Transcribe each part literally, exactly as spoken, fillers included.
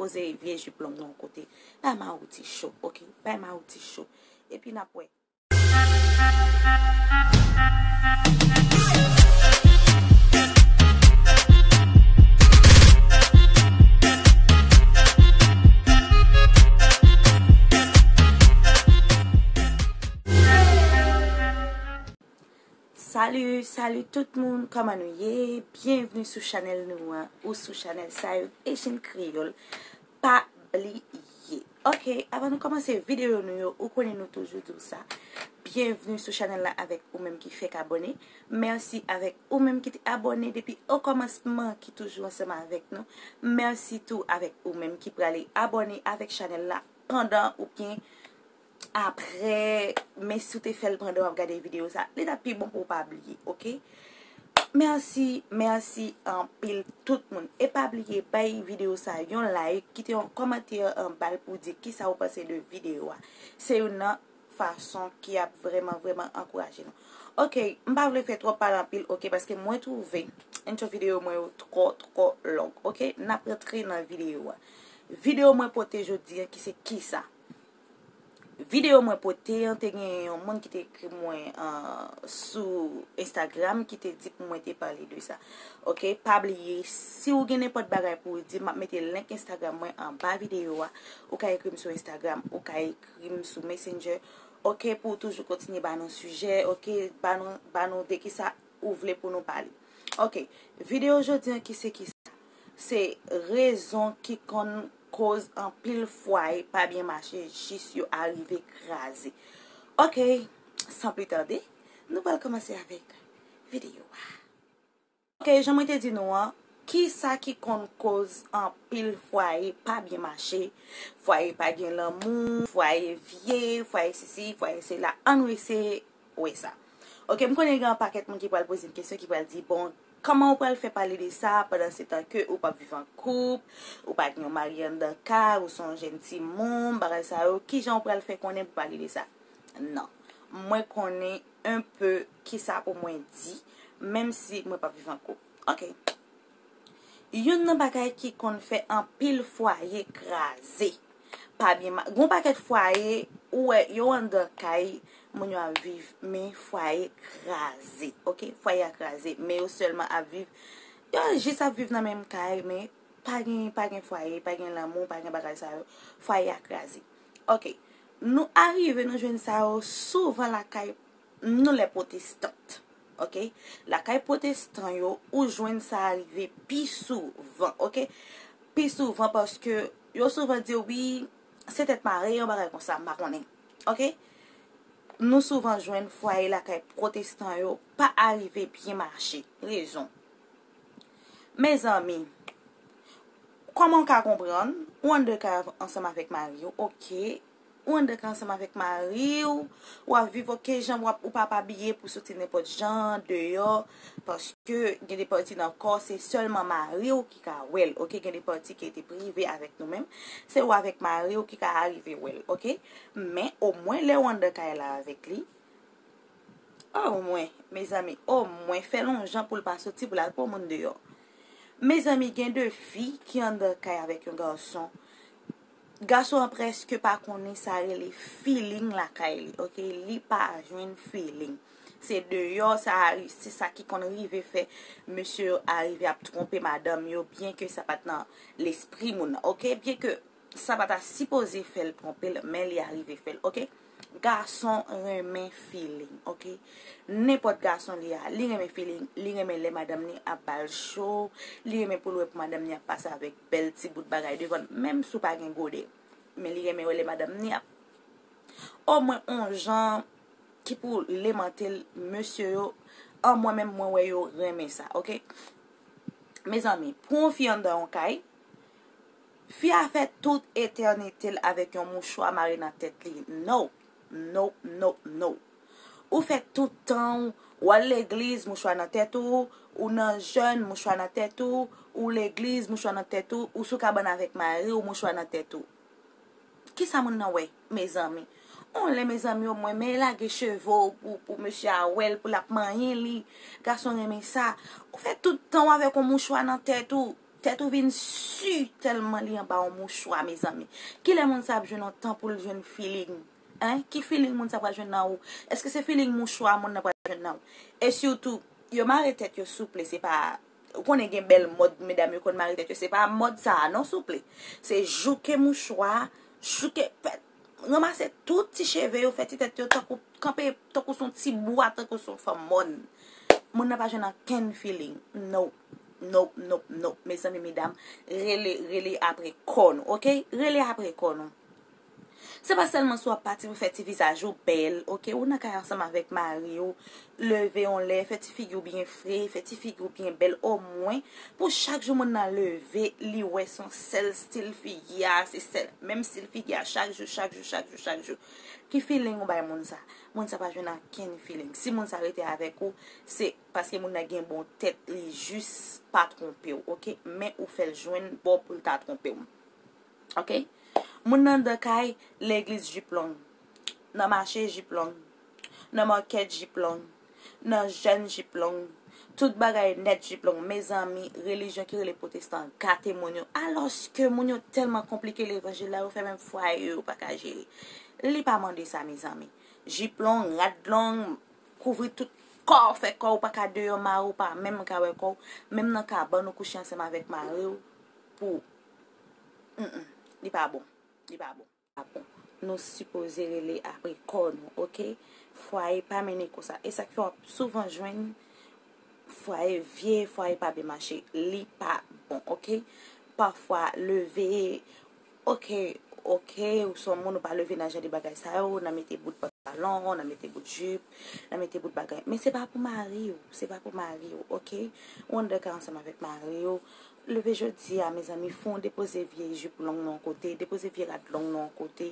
poze vye jip long nan yon kote. Bay Marouti cho, oke? Bay Marouti cho. Epi n ap wè. Salut, salut tout moun, kòman nou ye? Byenvni sou chanèl nou an, ou sou chanèl Sayou Asian Kreyòl. Pa bliye. Ok, avan nou kòmanse videyo nou yo, ou konnen nou toujou di w sa. Byenvni sou chanèl la avèk ou menm ki fèk abòne. Mèsi avèk ou menm ki te abòne depi okòmansman, ki toujou ansanm avèk nou. Mèsi tou avèk ou menm ki prale abòne avèk chanèl la pandan oubyen apre, men si w te fè l pandan w ap gade videyo sa, li t ap pi bon pou w pa bliye, ok? Mèsi, mèsi anpil tout moun. E pa bliye bay videyo sa yon like, kite yon kòmantè anba l pou w di kisa w panse de videyo a. Se youn nan fason ki ap vrèman, vrèman ankouraje nou. Ok, m pa vle fè twòp pale anpil, ok, paske mwen twouve entwo videyo mwen yo twò, twò long, ok? N ap rantre nan videyo a. Videyo mwen pote jodi an ki se kisa? Videyo mwen pote an, te gen yon moun ki te ekri mwen, ah, sou Instagram ki te di pou mwen te pale de sa. Ok, pa bliye, si w gen nenpòt bagay pou w di, m ap mete link Instagram mwen anba videyo a. Ou ka ekri m sou Instagram, ou ka ekri m sou Messenger. Ok, pou w toujou kontinye ba nou sijè, ok, ba nou, ba nou de kisa ou vle pou nou pale. Ok, videyo jodi an ki se kisa? Se rezon ki konn koz anpil fwaye pa byen mache jis yo arive kraze. Ok, san pli tande, nou pral kòmanse avèk videyo a. Ok, jan mwen te di nou an, kisa ki konn koz anpil fwaye pa byen mache? Fwaye pa gen lanmou, fwaye vye, fwaye sesi, fwaye sela. Ann rese wè sa. Ok, m konnen gen yon pakèt moun ki pral poze m kesyon, ki pral di, bon, kòman ou pral fè pale de sa pandan se tan ke ou p ap viv an koup, ou pa gen yon mari anndan kay, ou se yon jèn timoun, bagay sa yo, kijan ou pral fè konnen pou pale de sa? Non. Mwen konnen un peu kisa pou mwen di, menm si mwen p ap viv an koup. Ok. Youn nan bagay ki konn fè anpil fwaye kraze. Pa byen ma-, gon pakèt fwaye, ou wè, yo anndan kay, moun yo ap viv, men fwaye kraze, ok? Fwaye a kraze, men yo sèlman ap viv, yo jis ap viv nan menm kay, men pa gen, pa gen fwaye, pa gen lanmou, pa gen bagay sa yo, fwaye a kraze. Ok, nou arive, nou jwenn sa yo souvan lakay nou lè pwotestan, ok? Lakay pwotestan yo, ou jwenn sa rive pi souvan, ok? Pi souvan paske yo souvan di, wi, se tèt mare, yon bagay konsa, m pa konnen, ok? Nou souvan jwenn fwaye lakay pwotestan yo pa arive byen mache. Rezon. Mezanmi, kòman w ka konprann? Ou anndan kay ansanm avèk mari w, ok. Ou anndan kay ansanm avèk mari w, w ap viv, ok, jan w ap, ou p ap abiye pou soti nenpòt jan deyò, paske gen de pati nan kò, se sèlman mari w ki ka wè l, ok. Gen de pati ki rete prive avèk nou menm, se ou avèk mari w ki ka arive wè l, ok. Men omwen lè w anndan kay la avèk li, omwen, mezanmi, omwen, fè l yon jan pou l pa soti, pou l al pran moun deyò. Mezanmi, gen de fi ki anndan kay avèk yon gason. Gason an prèske pa konnen sa rele feeling lakay li, ok? Li pa jwenn feeling. Se deyò sa, se sa ki konn rive fè mesye yo arive ap twonpe madanm yo, byen ke sa pa t nan lespri moun nan, ok? Byen ke sa pa ta sipoze fè l twonpe l, men li arive fè l, ok? Gason renmen feeling, ok? Nenpòt gason li a, li renmen feeling, li renmen lè madanm ni ap ba l cho, li renmen pou l wè pou madanm ni ap pase avèk bèl ti bout bagay devan l, menm si w pa gen gode. Men li renmen wè lè madanm ni ap, omwen, on jan ki pou lemante l, mesye yo, an mwen menm, mwen wè yo renmen sa, ok? Mezanmi, pou yon fi anndan yon kay, fi a fè tout etènite l avèk yon mouchwa mare nan tèt li. No, no, no, no. Ou fè tout tan w, w al legliz, mouchwa nan tèt ou, ou nan jèn, mouchwa nan tèt ou, ou legliz, mouchwa nan tèt ou, ou sou kabann avèk mari w, mouchwa nan tèt ou. Kisa moun nan wè, mezanmi? On lè, mezanmi, omwen, men lage cheve w pou, pou mesye a wè l, pou l ap manyen li. Gason renmen sa. Ou fè tout tan w avèk yon mouchwa nan tèt ou. Tèt ou vin si tèlman li anba yon mouchwa, mezanmi. Kilè moun sa ap jwenn yon tan pou l jwenn feeling? Hein? Ki feeling moun sa pral jwenn nan ou? Èske se feeling mouchwa moun nan pral jwenn nan ou? E sitou, yo mare tèt yo souple, se pa, ou konnen gen bèl mòd, medam yo konn mare tèt yo, se pa mòd sa a non souple. Se jouke mouchwa, jouke, fè, ranmase tout ti cheve yo, fè ti tèt yo tankou, kanpe tankou se yon ti bwa, tankou se yon fanm mòn. Moun nan pa jwenn ankenn feeling. No. No, no, no. Mezanmi, medam, rele, rele apre kò nou, oke? Rele apre kò nou. Se pa sèlman si w ap pati pou fè ti vizaj ou bèl, oke? Ou nan kay ansanm avèk mari w, leve yon lè, fè ti figi w byen fre, fè ti figi w byen bèl, omwen pou chak jou moun nan leve, li wè se yon sèl stil figi a, se sèl, menm stil figi a, chak jou, chak jou, chak jou, chak jou. Ki feeling ou bay moun sa? Moun sa pa jwenn ankenn feeling. Si moun sa rete avèk ou, se paske moun nan gen bon tèt, li jis pa twonpe w, oke? Men ou fè l jwenn bò pou l ta twonpe w. Oke? Moun nan anndan kay, legliz jip long. Nan mache jip long. Nan makèt jip long. Nan jèn jip long. Tout bagay nèt jip long. Mezanmi, relijyon ki rele pwotestan gate moun yo. Alòske moun yo tèlman konplike levanjil la, yo fè menm fwaye yo pa ka jere. Li pa mande sa, mezanmi. Jip long, rad long, kouvri tout kò w, fè kò w pa ka deyò, mari w pa menm ka wè kò w. Menm nan kabann ou kouche ansanm avèk mari w, pou, mm, mm, li pa bon. Li pa bon. Li pa bon. Nou sipoze rele apre kò nou, oke? Fwaye pa mennen konsa. E sa k fè w ap souvan jwenn fwaye vye, fwaye pa byen mache. Li pa bon, oke? Pafwa, leve, oke, oke, ou se yon moun, ou pa leve nan jan de bagay sa yo, nan mete bout pantalon, nan mete bout jip, nan mete bout bagay. Men se pa pou mari w, se pa pou mari w, oke? Ou anndan kay ansanm avèk mari w, leve jodi a, mezanmi, fè w depoze vye jip long nan yon kote, depoze vye rad long nan yon kote.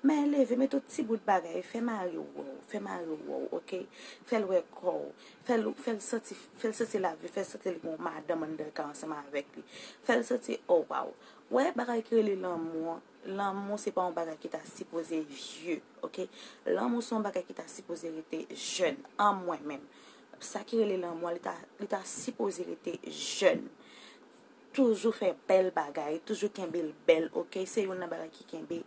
Men leve, mete yon ti bout bagay, fè mari w wè w, fè mari w wè w, oke? Fè l wè kò w, fè l, fè l santi, fè l santi lavi, fè l santi li gen yon madanm anndan kay ansanm avèk li. Fè l santi, oh, waw. Wè, bagay ki rele lanmou an, lanmou se pa yon bagay ki ta sipoze vye, oke? Lanmou se yon bagay ki ta sipoze rete jèn, an mwen menm. Sa ki rele lanmou an, li ta, li ta sipoze rete jèn. Toujou fè bèl bagay, toujou kenbe l bèl, oke? Se youn nan bagay ki kenbe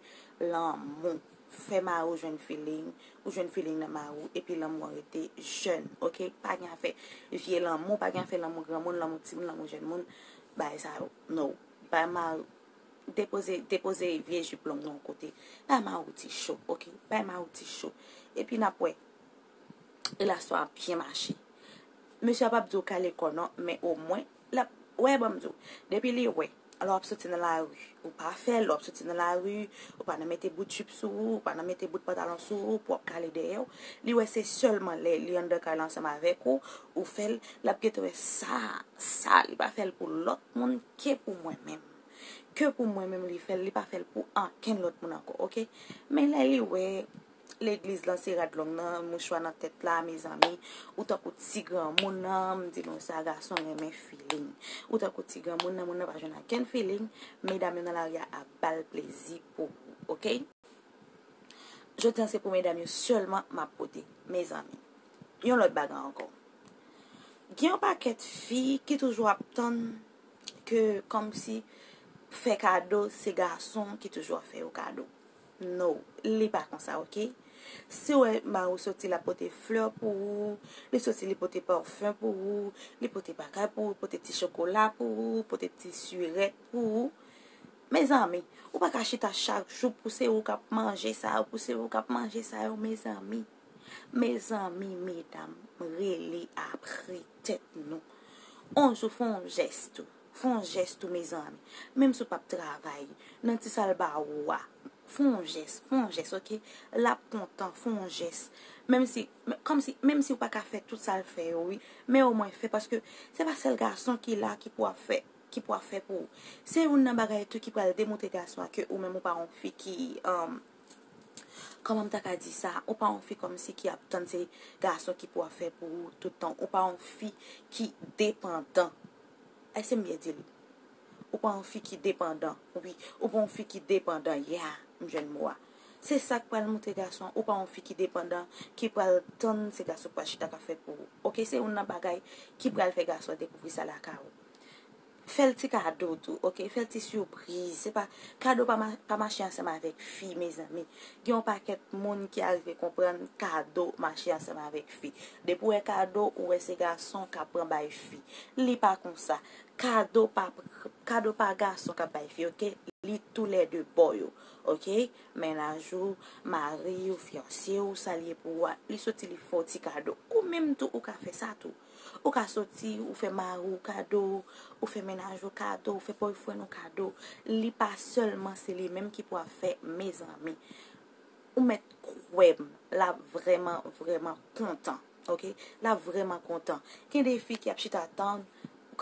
lanmou. Fè mari w jwenn feeling, ou jwenn feeling nan mari w, epi lanmou an rete jèn, oke? Pa gen afè vye lanmou, pa gen afè lanmou granmoun, lanmou timoun, lanmou jèn moun, bagay sa yo. No. Bay mari, depoze, depoze vye jip long nan yon kote. Bay mari w ti cho, oke? Bay mari w ti cho. Epi n ap wè relasyon an ap byen mache. Mesye a p ap di w kale kò non, men omwen, l ap, wè, ban m di w, depi li wè, lè w ap soti nan lari, ou pa fè l, lè w ap soti nan lari, ou pa nan mete bout jip sou ou, ou pa nan mete bout pantalon sou ou, pou w ap kale dèyè w. Li wè se sèlman lè li anndan kay la ansanm avèk ou, ou fè l, l ap gentan wè sa, sa, li pa fè l pou lòt moun ke pou mwen menm. Ke pou mwen menm li fè l, li pa fè l pou ankenn lòt moun ankò, oke? Men lè li wè legliz lan se rad long nan, mouchwa nan tèt la, mezanmi, ou tankou ti granmoun nan, m di nou sa, gason renmen feeling. Ou tankou ti granmoun nan, moun nan pa jwenn ankenn feeling, medam yo nan lari a ap ba l plezi pou ou, oke? Jodi an se pou medam yo sèlman m ap pote, mezanmi. Yon lòt bagay ankò. Gen yon pakèt fi ki toujou ap tann ke kòmsi fè kado se gason ki toujou ap fè yo kado. No, li pa konsa, oke? Si w wè mari w soti, l ap pote flè pou ou, li soti, li pote pafen pou ou, li pote bagay pou ou, pote ti chokola pou ou, pote ti sirèt pou ou. Mezanmi, ou pa ka chita chak jou pou se ou k ap manje sa yo, pou se ou k ap manje sa yo, mezanmi. Mezanmi, medam, rele apre tèt nou. On jou, fè on jès tou. Fè on jès tou, mezanmi. Menm si w p ap travay, nan ti sal ba ou a, fè on jès, fè on jès, oke? L ap kontan, fè on jès. Menm si, kòmsi, menm si w pa ka fè tout sa l fè yo, wi, men omwen fè, paske se pa sèl gason ki la ki pou ap fè, ki pou ap fè pou ou. Se youn nan bagay tou ki pral demontre gason an ke ou menm ou pa yon fi ki, um, kòman m ta ka di sa, ou pa yon fi kòmsi ki ap tann se gason ki pou ap fè pou ou tout tan, ou pa yon fi ki depandan. Èske m byen di l? Ou pa yon fi ki depandan, wi, ou pa yon fi ki depandan, yeah, m jwenn mo a. Se sa k pral montre gason an, ou pa yon fi ki depandan, ki pral tann se gason k pral chita k ap fè pou ou. Oke, se youn nan bagay ki pral fè gason an dekouvri sa lakay ou. Fè l ti kado tou, oke? Fè l ti sipriz. Se pa, kado pa, ma- pa mache ansanm avèk fi, mezanmi. Gen yon pakèt moun ki arive konprann kado mache ansanm avèk fi. Depi w wè kado, ou wè se gason k ap pran bay fi. Li pa konsa. Kado pa, kado pa gason k ap bay fi, oke? Li toulède bò yo, oke? Mennaj ou, mari ou, fiyanse ou, sa l ye pou ou a, li soti, li fè w ti kado. Ou menm tou, ou ka fè sa tou. Ou ka soti, ou fè mari w kado, ou fè mennaj ou kado, ou fè boyfriend ou kado. Li pa sèlman se li menm ki pou ap fè, mezanmi. Ou mèt kwè m, l ap vrèman, vrèman kontan, oke? L ap vrèman kontan. Gen de fi ki ap chita tann,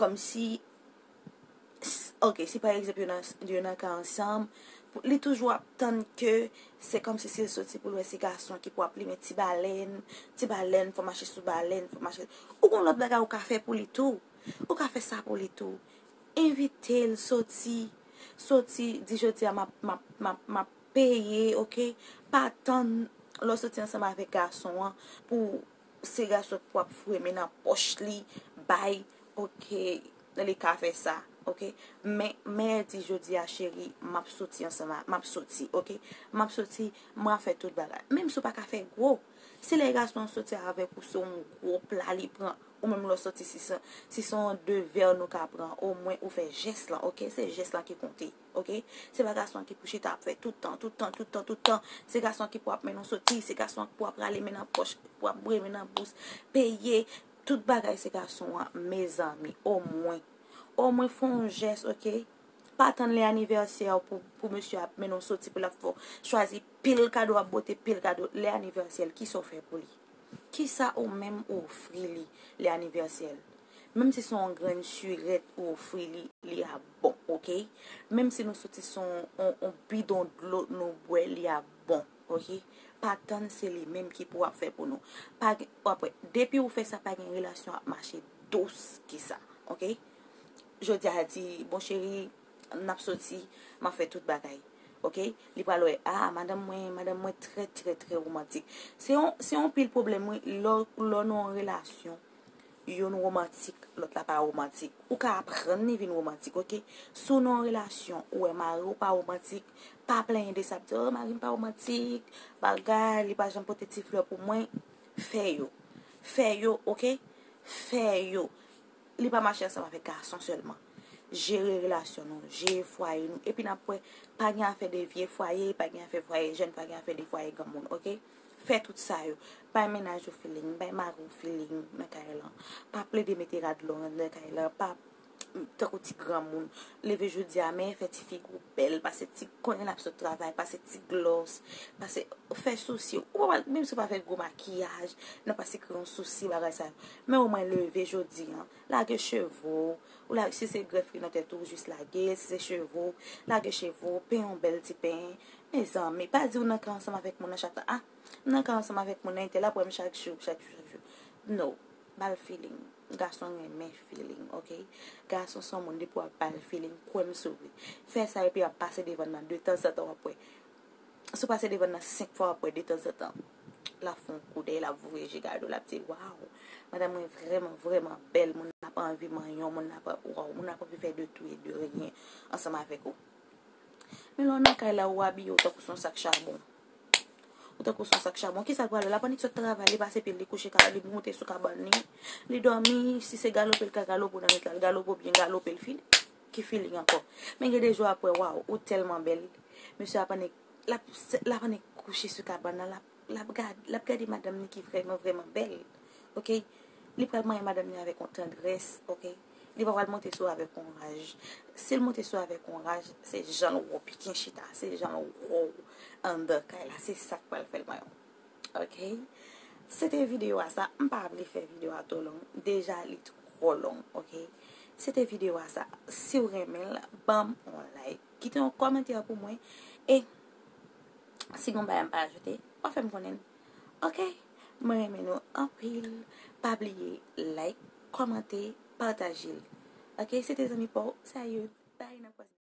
kòmsi, s- oke, si pa egzanp yo nan, yo nan kay ansanm, pou- li toujou ap tann ke se kòmsi si l soti pou l wè se gason ki pou ap limen ti balèn, ti balèn, fò mache sou balèn, fò mache. Ou gon lòt bagay ou ka fè pou li tou. Ou ka fè sa pou li tou. Envite l soti, soti, di jodi a m ap, m ap, m ap, m ap peye, oke? Pa tann lè w soti ansanm avèk gason an pou se gason k pou ap foure men nan pòch li, bay, oke, li ka fè sa, oke? Men, men di jodi a, cheri, m ap soti ansanm a, m ap soti, oke? M ap soti, mwen ap fè tout bagay. Menm si w pa ka fè gwo, si lè gason an soti avèk ou, se yon gwo pla li pran, ou menm lè w soti, si se, si se yon de vè nou ka pran, omwen ou fè jès lan, oke? Se jès lan ki konte, oke? Se pa gason ki pou chita ap fè tout tan, tout tan, tout tan, tout tan. Se gason ki pou ap mennen w soti, se gason ki pou ap rale men nan pòch, pou ap boure men nan bous, peye, tout bagay se gason an, mezanmi, omwen. Omwen fè yon jès, oke? Pa tann lè anivèsè w pou, pou mesye ap mennen w soti, pou l ap fè w chwazi pil kado, ap bote pil kado. Lè anivèsè l, kisa w fè pou li? Kisa ou menm ou ofri li lè anivèsè l? Menm si se yon grenn sirèt ou ofri li, li ap bon, oke? Menm si nou soti se yon, yon, yon bidon dlo nou bwè, li ap bon, oke? Pa tann se li menm ki pou ap fè pou nou. Pa gen, w ap wè, depi ou fè sa, pa gen relasyon ap mache dous ke sa, oke? Jodi a di, bon cheri, n ap soti, m ap fè tout bagay, oke? Li pral wè, a, madanm mwen, madanm mwen trè, trè, trè womantik. Se yon, se yon pil pwoblèm, wi, lè, lè w nan yon relasyon, youn womantik, lòt la pa womantik. Ou ka aprann li vin womantik, oke? Si w nan yon relasyon, ou wè mari w pa womantik, pa plenyen de sa, ap di, o, mari m pa womantik, bagay, li pa janm pote ti flè pou mwen. Fè yo. Fè yo, oke? Fè yo. Li pa mache ansanm avèk gason sèlman. Jere relasyon nou, jere fwaye nou. Epi n ap wè, pa gen afè de vye fwaye, pa gen afè fwaye jèn, pa gen afè de fwaye granmoun, oke? Fè tout sa yo. Bay mennaj ou feeling, bay mari w feeling nan kay lan. Pa plede mete rad long nan kay lan, pa tankou ti granmoun. Leve jodi a, men fè ti figi w bèl, pase ti konnen l ap sot travay, pase ti glòs, pase fè sousi w. Ou pa pral, menm si w pa fè gwo makiyaj, nan pase kre yon sousi, bagay sa yo. Men omwen leve jodi a, lage cheve w, ou la, si se grèf ki nan tèt ou, jis lage, si se cheve w, lage cheve w, penyen yon bèl ti penyen. Mezanmi, pa di w nan kay ansanm avèk moun nan chak tan. A, m nan kay ansanm avèk moun nan, entèl ap wè m chak jou, chak jou, chak jou. No, ba l feeling. Gason renmen feeling, oke? Gason se yon moun depi w ap ba l feeling, kwè m si w vle. Fè sa epi w ap pase devan nan de tanzantan w ap wè. Si w pase devan nan senk fwa w ap wè de tanzantan. L ap fè yon koudèy, l ap voye je gade w, l ap di, waw, madanm mwen vrèman, vrèman bèl, moun nan ap anvi manyen w, moun nan ap, waw, moun nan ap anvi fè de tou e de ryen ansanm avèk ou. Men lè w nan kay la, ou abiye, ou tankou se yon sak chabon. Ou tankou se yon sak chabon. Kisa l pral fè? L ap annik sot travay, li pase pye l, li kouche, li monte sou kabann li, li dòmi, si se galope l ka galope w nan nwit la, l galope w byen galope l fini. Ki feeling ankò? Men gen de jou w ap wè, waw, ou tèlman bèl. Mesye ap annik, l ap, l ap annik kouche sou kabann nan, l ap, l ap gad, l ap gade madanm li ki vrèman, vrèman bèl. Oke? Li pral manyen madanm li avèk yon tandrès, oke? Li pa pral monte sou avèk yon raj. Si l monte sou avèk yon raj, se jan l wè w byen chita, se jan l wè w anndan kay la, se sa k pral fè l manyen w. Oke? Se te videyo a sa, m pa vle fè videyo a twò long, deja li twò long, oke? Se te videyo a sa, si w renmen l, ban m yon like, kite yon kòmantè pou mwen, e si gon bagay m pa ajoute, w a fè m konnen. Oke? Mwen renmen nou anpil. Pa bliye like, kòmante, pataje l. Oke? Se te zanmi pa w, Sayou. Bye, nan pwochèn.